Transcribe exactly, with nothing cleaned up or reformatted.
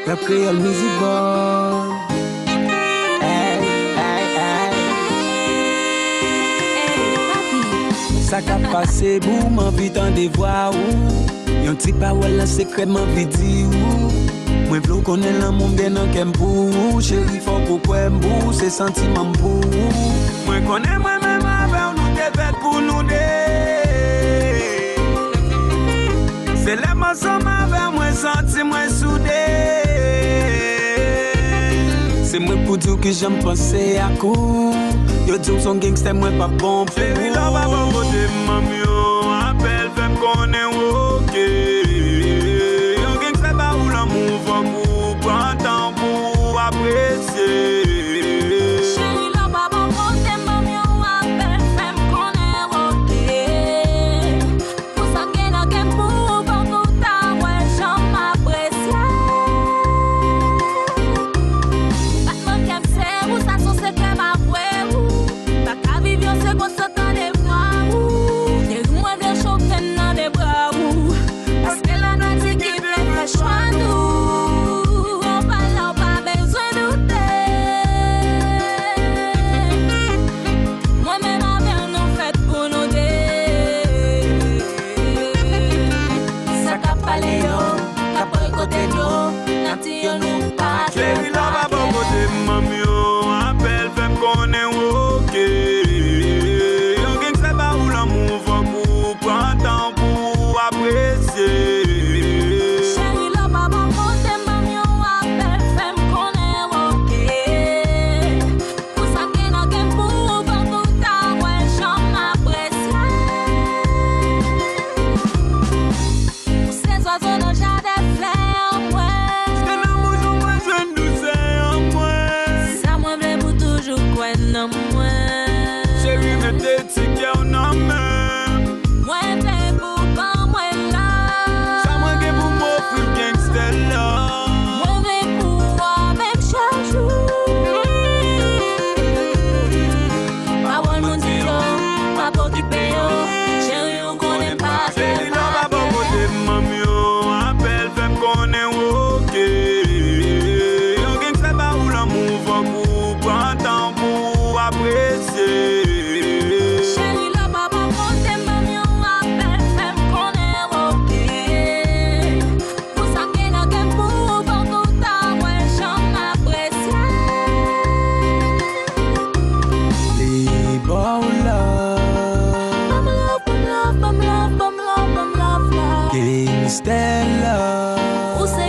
Rap Kreyòl Music Board. Ey, ey, ey. Sa k ap pase boo, m anvi tande vwa ou. Yon ti pawòl an sekrè m anvi di ou. Mwen vle w konnen lanmou m gen nan kè m pou ou. Cheri, fòk ou kwè m pou ou, se santiman m pou ou. Mwen konnen mwen menm avè w, nou te fèt pou nou de. Se lè m ansanm avè w, mwen santi mwen soude. Se mwen k pou di w kijan m panse ak ou. Yo di w s on gangstè, mwen p ap bon pou ou. Cheri, lè w pa bò kote m, ban m yon apèl, fè m konnen w oke. Yon gangstè ba ou lanmou, fòk ou pran tan pou w apresye. Cheri, lè w pa bò kote m, ban m yon apèl, fè m konnen w oke. Pou sa k gen nan kè m pou ou, fòk ou ta wè jan m apresye. Batman kè m se ou, sa s on sekrè m avwe ou. M pa ka viv yon segonn san tande vwa ou. Cheri, mwen vle choke m nan de bra ou. Paske lanati ki vle fè chwa nou. Anba la w pa bezwen doute. Mwen menm avè w nou fèt pou nou de. Sa k ap pale yo, k ap bòykote dlo, nati yo nou pa. Cheri, lè w pa bò kote m, ban m yon apèl, fè m konnen w oke. Yon gangstè ba ou lanmou, fòk ou pran tan pou w apresye. Cheri, lè w pa bò kote m, ban m yon apèl, fè m konnen w oke. Pou sa k gen nan kè m pou ou, fòk ou ta wè jan m apresye. Ou se zwazo nan jaden flè mwen. Se nan bouch ou mwen jwenn dousè an mwen. Sa mwen vle pou toujou kwè nan mwen. Cheri, mete ti kè w nan men m. Mwen vle pou ban mwen la. Sa mwen gen pou m ofri w, gangstè la. Mwen vle pou ou avè m chak jou. Pawòl moun di yo, m ap okipe yo. Cheri, ou konnen m pa. Cheri, lè w pa bò kote m, ban m yon apèl, fè m konnen w oke. Yon gangstè ba ou lanmou, fòk ou pran tan pou w apresye. Cheri, lè w pa bò kote m, ban m yon apèl, fè m konnen w oke. Pou sa k gen nan kè m pou ou, fòk ou ta wè jan m apresye. Li ba w love. Ban m love, ban m love, ban m love, ban m love, ban m love, love. Gangstè love. Ou se